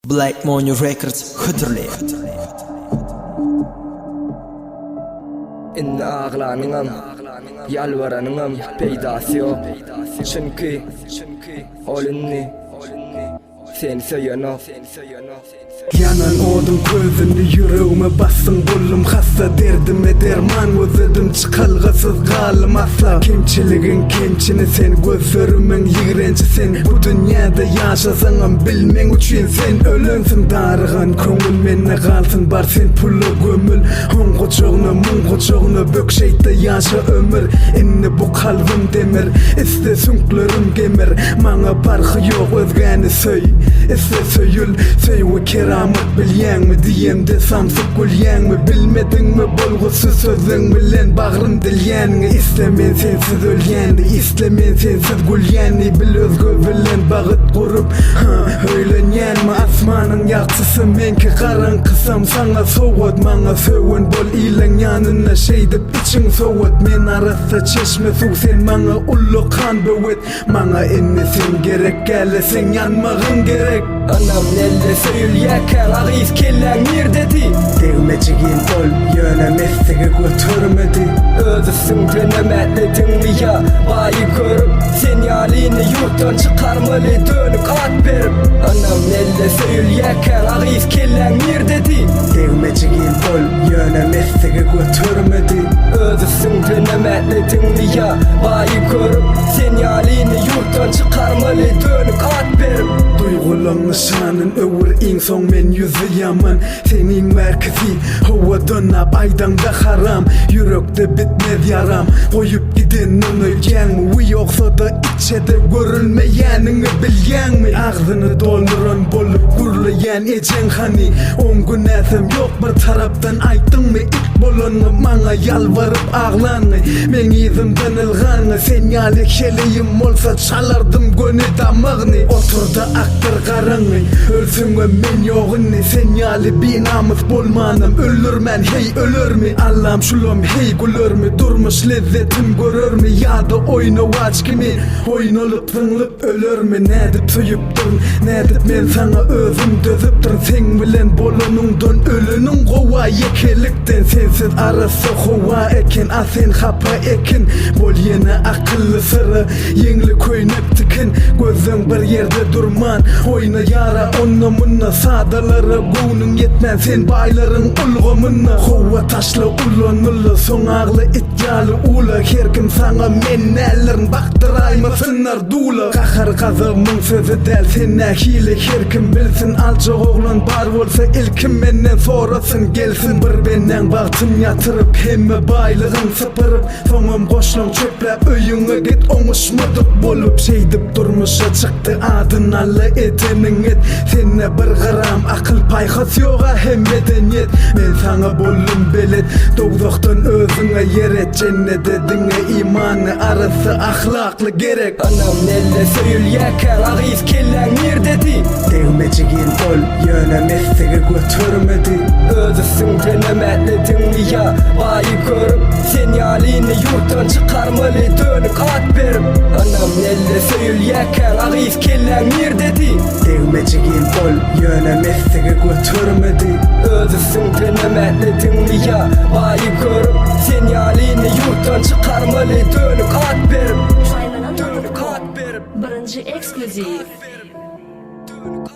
Black Money Records hödürleýär. Indi aglanyňam, ýalbaranyňam peýdasy ýok. Çünki ol indi seni söýenok. Ýanan oduň közüni ýüregime basdyň Boldum hassa derdime derman gözledim Çykalgasyz galdym asla Kemçiligiň kemçini sen Gözlerimiň ýigrenji sen Bu dünýäde ýaşasaňam bil meň üçin sen ölensiň Darygan köňül mende galsyn bar sen pula gömül Oň gujagyna muň gujagyna bök şeýtde ýaşa ömür Indi bu kalbym demir isle süňklerim gemir Maňa parhy ýok özgäni söý isle söýül Söýgi keramat bilýäňmi diýemde samsyk gülýäňmi Bilmediňmi bolgusyz sözleň bilen bagrym dilýäniňi Isle men sensiz ölýänli isle men sensiz gülýänli Bil özge bilen bagyt gurup ha öýlenýänmi Asmanyň ýagtysy meňki garaňkysam saňa sowgat Maňa söwen bol iliň ýanynda şeýdip içiň sowat Men arassa çeşme suw sen maňa ullakan böwet Maňa indi sen gerek gäle seň ýanmagyň gerek. Anam nelle söýülýäkäň agyz kelläň nirdedi? Degme jigim ol ýöne messigi götermedi. Öz üstüňdenem ätlediňmi ýa baýy görüp Sen ýalyny ýurtdan çykarmaly dönük at berip Anam nelle söýülýäkäň agyz kelläň nirdedi? Degme jigim ol ýöne messigi götermedi. Öz üstüňdenem ätlediňmi ýa baýy görüp Sen ýalyny ýurtdan çykarmaly dönük at berip. Duýgulaň nyşanyn öwür iň soň men ýüzi ýaman Seniň bärkisi howadan ap aýdaňda haram Ýürekde bitmez ýaram goýup gidenden öýdýäňmi Wi ýogsada içede görülmeýäniňi bilýäňmi Agzyny dolduran bolup gürleýän ejeň hany Oň günäsem ýok bir tarapdan aýtdyňmy it bolanyňy Maňa ýalbaryp aglanyňy meň yzymdan ylganyňy Sen ýaly heleýim bolsa çalardym göni damagyny Oturda akdyr garaňy ölseňem men ýok indi Sen ýaly binamys bolmanam öldürmän heý ölermi Allam şulam heý gülermi durmuş lezzetin görermi Ýa-da oýnawaç kimi oýnalyp zyňlyp ölermi Nädip söýüpdirin nädip men saňa özüm dözüpdirin Seň bilen bolanyňdan öleniň gowa ýekelikden Sensiz arassa howa eken a sen hapa ekin Bol ýene akylly syra Ýeňli köýnek tikin, gözleň bir ýerde durman, Oýna ýara onda-munda, sadalara göwnüň ýetmän, Sen baýlaryň ulgamynda, Howwa taşla ulanyla, soň agla it ýaly ula, Her kim saňa men däldirin, bakdyraýmasynlar dula. Gahar-gazabymyň sözi däl, sen nähili her kim bilsin, Aljak oglan bar bolsa ilki menden sorasyn, gelsin. Bir bendäň bagtyn ýatyryp, hemme baýlygyn sypyryp, Soňam goşlaň çöpläp öýüňe git oňuşmadyk bolup şeýdip durmuşa çykdy adyn alla edeniň et sende bir gram akyl paýhas ýoga hem medeniýet men saňa boldum belet dowzahdan özüňe ýer et jennede diňe imanly arassa ahlakly gerek. Anam nelle söýülýäkäň agyz kelläň nirdedi? Degme jigim ol ýöne messigi götermedi. Öz üstüňdenem ätlediňmi ýa baýy görüp Sen ýalyny ýurtdan çykarmaly dönük at berip Anam nelle söýülýäkäň agyz kelläň nirdedi? Degme jigim ol ýöne messigi götermedi. Öz üstüňdenem ätlediňmi ýa baýy görüp Sen ýalyny ýurtdan çykarmaly dönük at berip Paýlanan Dönük at berip Birinji eksklýuziw. Dönük.